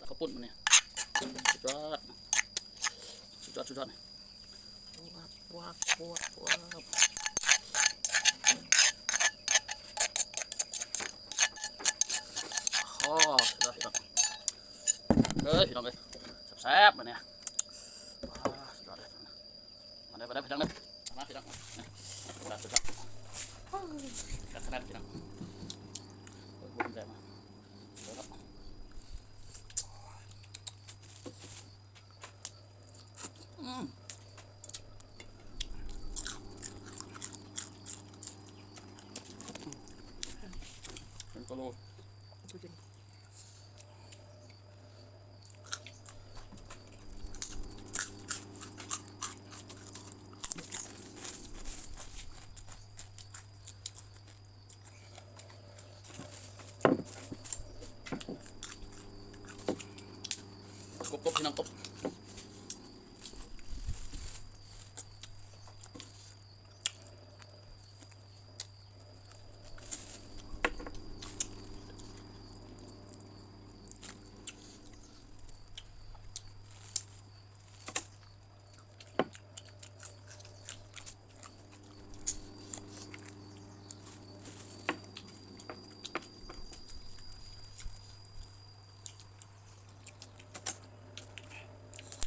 ເຂົ້າປຸ້ນມື້ນີ້ ສຸດຍອດ ສຸດຍອດ ສຸດຍອດ ວ້າວ ວ້າວ ວ້າວ ໂອ້ ສຸດຍອດ ສຸດຍອດ ເອີຍ ພີ່ນ້ອງເອີຍ ແຊບໆ ມື້ນີ້ ວ້າວ ສຸດຍອດເລີຍ. ມາເດີ ມາເດີ ພີ່ນ້ອງເດີ ມາພີ່ນ້ອງ ນີ້ ສຸດຍອດ ສຸດຍອດ ຄັກຂະໜາດພີ່ນ້ອງ ເບິ່ງແດງມາ ເບິ່ງເນາະ ອືມ ເປັນກະໂລ. ກົບ ກົບ ພີ່ນ້ອງ ກົບ. ອ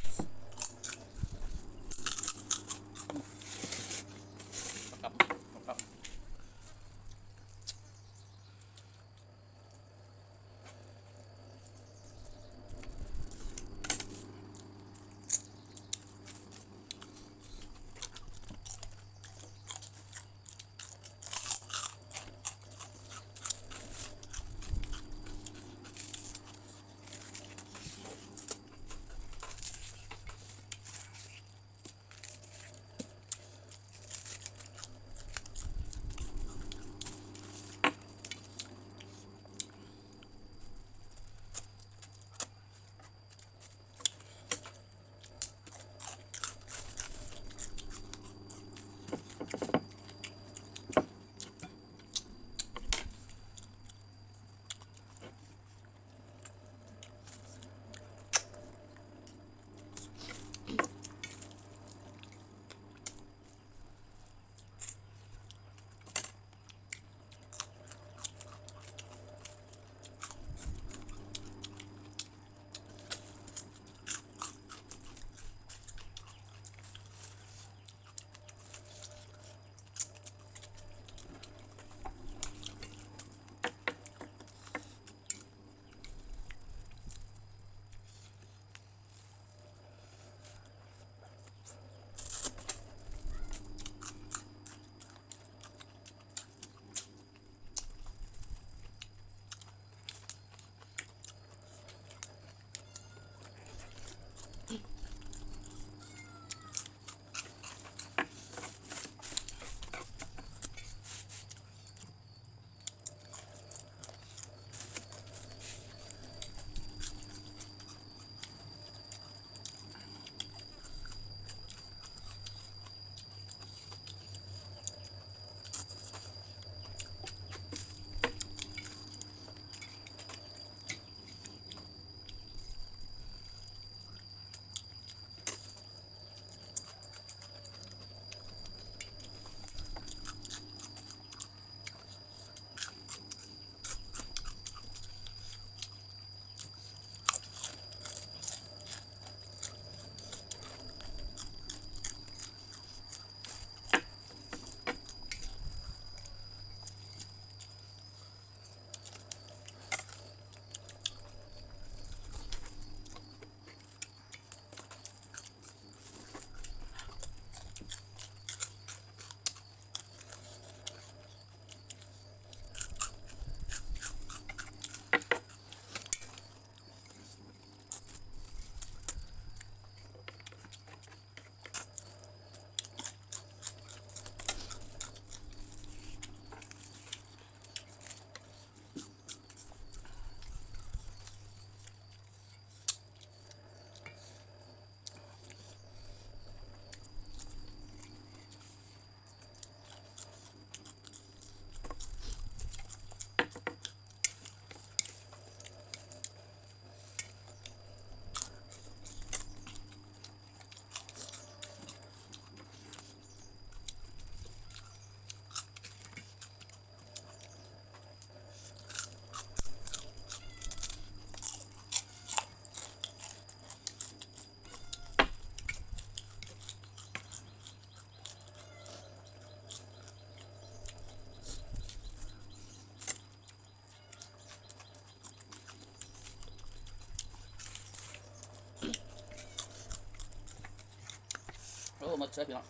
ໝົດເລີຍພີ່ນ້ອງ.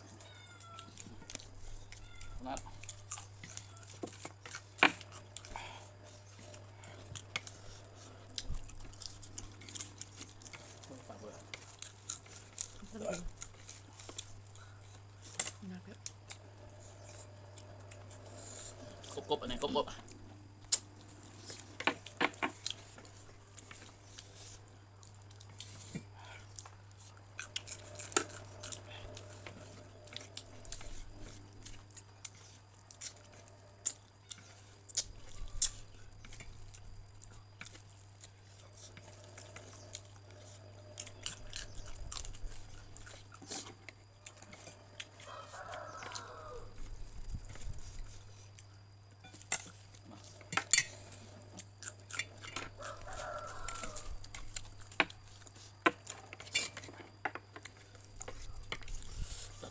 ກົບໆ ອັນນີ້ກົບໆ.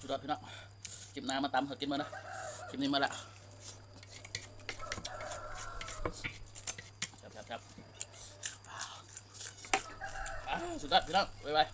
ສຸດຍອດພີ່ນ້ອງ ຄລິບໜ້າມາຕຳໃຫ້ກິນເບິ່ງເດີ. ຄລິບນີ້ໝົດລະ ແຊບໆໆ. ອ່າ ສຸດຍອດພີ່ນ້ອງ ບາຍບາຍ.